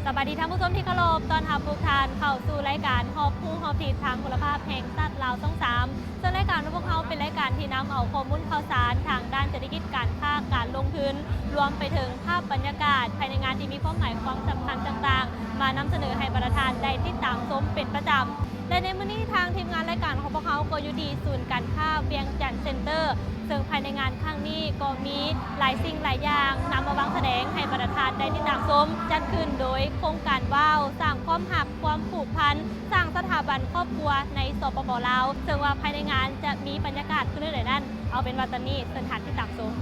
ສະບາຍດີທ່ານຜູ້ຊົມທີ່ເຄົາລົບ, ຕ້ອນຮັບທຸກທ່ານເຂົ້າສູ່ລາຍການຮອບຮູ້ຮອບທິດທາງໂທລະພາບແຫ່ງຊາດລາວຊ່ອງສາມ ເຊິ່ງລາຍການຂອງພວກເຮົາເປັນລາຍການທີ່ນຳເອົາຂໍ້ມູນຂ່າວສານທາງດ້ານເສດຖະກິດ, ການຄ້າ, ການລົງທຶນ, ລວມໄປເຖິງພາບບັນຍາກາດພາຍໃນງານທີ່ມີຄວາມໝາຍຄວາມສຳຄັນຕ່າງໆ ມານຳສະເໜີໃຫ້ບັນດາທ່ານໄດ້ຕິດຕາມຊົມເປັນປະຈຳ. ແລະ ໃນມື້ນີ້ທາງທີມງານລາຍການຂອງພວກເຮົາກໍຢູ່ທີ່ສູນການຄ້າວຽງຈັນເຊັນເຕີ ເຊິ່ງພາຍໃນງານຄັ້ງນີ້ກໍມີຫຼາຍສິ່ງຫຼາຍຢ່າງນຳມາວາງສະແດງໃຫ້ບັນດາທ່ານໄດ້ຕິດຕາມຊົມ. ຈັດຂຶ້ນໂດຍໂຄງການວ້າວ ສ້າງຄວາມຮັກຄວາມຜູກພັນ ສ້າງສະຖາບັນຄອບຄົວໃນ ສປປ ລາວ ເຊິ່ງວ່າພາຍໃນງານຈະມີບັນຍາກາດຄືແນວໃດນັ້ນ, ເອົາເປັນວ່າຕອນນີ້ເຊີນທ່ານຕິດຕາມຊົມ.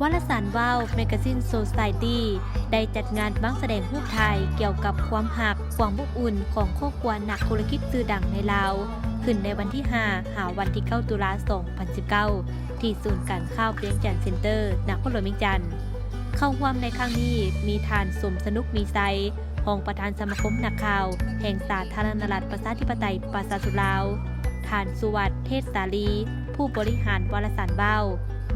ວາລະສານ ວ້າວ Magazine Society ໄດ້ຈັດງານວາງສະແດງຮູບຖ່າຍກ່ຽວກັບຄວາມຮັກ, ຄວາມອົບອຸ່ນຂອງຄອບຄົວນັກທຸລະກິດຊື່ດັງໃນລາວ ຂຶ້ນໃນວັນທີຫ້າ ຫາວັນທີເກົ້າ ຕຸລາ ສອງພັນສິບເກົ້າ ທີ່ສູນການຄ້າວຽງຈັນເຊັນເຕີ ນະຄອນຫຼວງວຽງຈັນ. ເຂົ້າຮ່ວມໃນຄັ້ງນີ້ມີທ່ານ ສົມສະໜຸກ ມີໄຊ ຮອງປະທານສະມາຄົມນັກຂ່າວແຫ່ງສາທາລະນະລັດປະຊາທິປະໄຕປະຊາຊົນລາວ, ທ່ານ ສຸວັດ ເທດສາລີ ຜູ້ບໍລິຫານວາລະສານ ວ້າວ,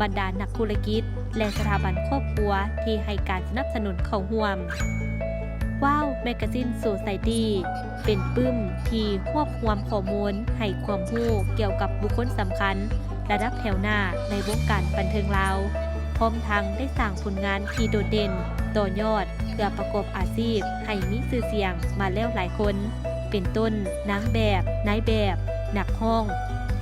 ບັນດານັກທຸລະກິດ ແລະ ສະຖາບັນຄອບຄົວທີ່ໃຫ້ການສະໜັບສະໜູນເຂົ້າຮ່ວມ. ວ້າວ Magazine Society ເປັນປຶ້ມທີ່ຮວບຮວມຂໍ້ມູນໃຫ້ຄວາມຮູ້ກ່ຽວກັບບຸກຄົນສຳຄັນລະດັບແຖວໜ້າໃນວົງການບັນເທີງລາວ, ພ້ອມທັງໄດ້ສ້າງຜົນງານທີ່ໂດດເດັ່ນຕໍ່ຍອດ ເພື່ອປະກອບອາຊີບໃຫ້ມີຊື່ສຽງມາແລ້ວຫຼາຍຄົນ, ເປັນຕົ້ນ ນາງແບບ, ນາຍແບບ, ນັກຮ້ອງ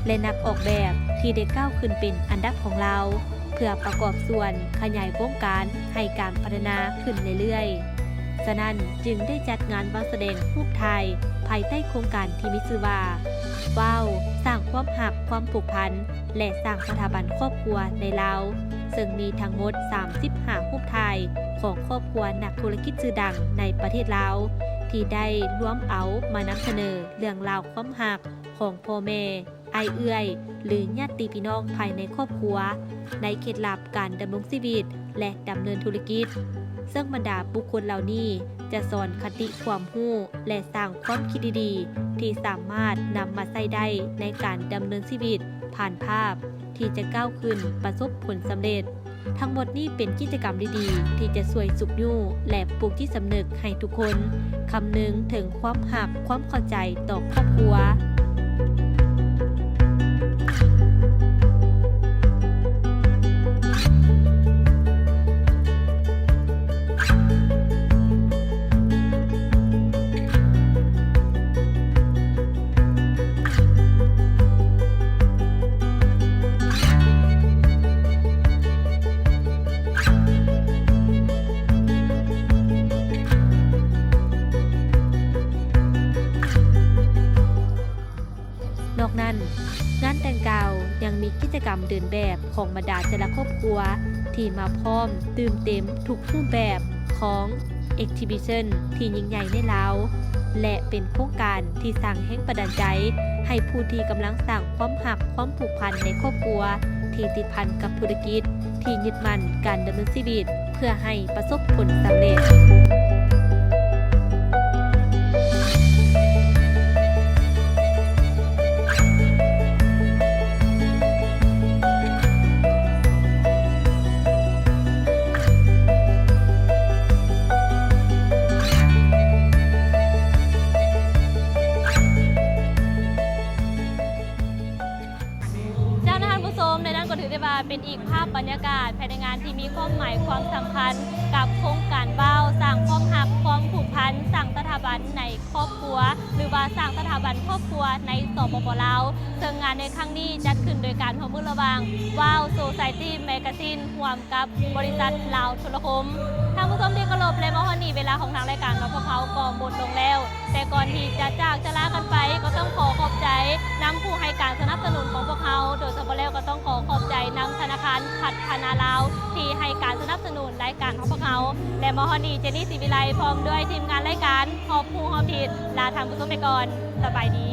ແລະ ນັກອອກແບບທີ່ໄດ້ກ້າວຂຶ້ນເປັນອັນດັບຂອງລາວ ເພື່ອປະກອບສ່ວນຂະຫຍາຍວົງການໃຫ້ການພັດທະນາຂຶ້ນເລື້ອຍໆ. ສະນັ້ນຈຶ່ງໄດ້ຈັດງານວາງສະແດງຮູບຖ່າຍພາຍໃຕ້ໂຄງການທີ່ມີຊື່ວ່າ ວ້າວ ສ້າງຄວາມຮັກຄວາມຜູກພັນ ແລະ ສ້າງສະຖາບັນຄອບຄົວໃນລາວ ເຊິ່ງມີທັງໝົດສາມສິບຫ້າຮູບຖ່າຍຂອງຄອບຄົວນັກທຸລະກິດຊື່ດັງໃນປະເທດລາວ ທີ່ໄດ້ລວມເອົາມານຳສະເໜີເລື່ອງລາວຄວາມຮັກຂອງພໍ່ແມ່, ອ້າຍເອື້ອຍ ຫຼື ຍາດຕິພີ່ນ້ອງພາຍໃນຄອບຄົວ ໃນເຄັດລັບການດຳລົງຊີວິດ ແລະ ດຳເນີນທຸລະກິດ, ເຊິ່ງບັນດາບຸກຄົນເຫຼົ່ານີ້ຈະສອນຄະຕິຄວາມຮູ້ ແລະ ສ້າງຄວາມຄິດດີໆ ທີ່ສາມາດນຳມາໃຊ້ໄດ້ໃນການດຳເນີນຊີວິດຜ່ານພາບ ທີ່ຈະກ້າວຂຶ້ນປະສົບຜົນສຳເລັດ. ທັງໝົດນີ້ເປັນກິດຈະກຳດີໆ ທີ່ຈະຊ່ວຍຊຸກຍູ້ ແລະ ປຸກຈິດສຳນຶກໃຫ້ທຸກຄົນຄຳນຶງເຖິງຄວາມຮັກ, ຄວາມເຂົ້າໃຈຕໍ່ຄອບຄົວ. ນອກນັ້ນ, ງານແຕ່ງກ່າວຍັງມີກິດຈະກຳເດີນແບບຂອງບັນດາແຕ່ລະຄອບຄົວ ທີ່ມາພ້ອມຕື່ມເຕັມທຸກຮູບແບບຂອງ exhibition ທີ່ຍິ່ງໃຫຍ່ໃນລາວ ແລະ ເປັນໂຄງການທີ່ສ້າງແຮງບັນດານໃຈໃຫ້ຜູ້ທີ່ກຳລັງສ້າງຄວາມຮັກ, ຄວາມຜູກພັນໃນຄອບຄົວ ທີ່ຕິດພັນກັບທຸລະກິດ ທີ່ຍຶດໝັ້ນການດຳເນີນຊີວິດ ເພື່ອໃຫ້ປະສົບຜົນສຳເລັດ. ເຈົ້າ ທ່ານຜູ້ຊົມ, ແລະ ນັ້ນກໍຖືໄດ້ວ່າເປັນອີກພາບບັນຍາກາດພາຍໃນງານທີ່ມີຄວາມໝາຍຄວາມສຳຄັນກັບໂຄງການ ວ້າວ ສ້າງຄວາມຮັກຄວາມຜູກພັນ ສ້າງສະຖາບັນໃນຄອບຄົວ ຫຼືວ່າສ້າງສະຖາບັນຄອບຄົວໃນ ສປປ ລາວ ເຊິ່ງງານໃນຄັ້ງນີ້ຈັດຂຶ້ນໂດຍການຮ່ວມມືລະຫວ່າງ ວ້າວ Society Magazine ຮ່ວມ ກັບບໍລິສັດລາວໂທລະຄົມ. ທ່ານຜູ້ຊົມທີ່ເຄົາລົບ, ແລະ ມາຮອດນີ້ເວລາຂອງທາງລາຍການຂອງພວກເຮົາກໍໝົດລົງແລ້ວ, ແຕ່ກ່ອນທີ່ຈະຈາກຈະລາກັນໄປ ກໍຕ້ອງຂໍຂອບໃຈນຳຜູ້ໃຫ້ການສະໜັບສະໜູນຂອງພວກເຮົາ, ໂດຍສະເພາະແລ້ວກໍຕ້ອງຂໍຂອບໃຈ ນຳທະນາຄານພັດທະນາລາວ ທີ່ໃຫ້ການສະໜັບສະໜູນລາຍການຂອງພວກເຮົາ ແລະ ມາຮອດນີ້ ເຈນນີ້ ສີວິໄລ ພ້ອມດ້ວຍທີມງານລາຍການຮອບຮູ້ຮອບດີດ ລາທ່ານຜູ້ຊົມໄປກ່ອນ. ສະບາຍດີ.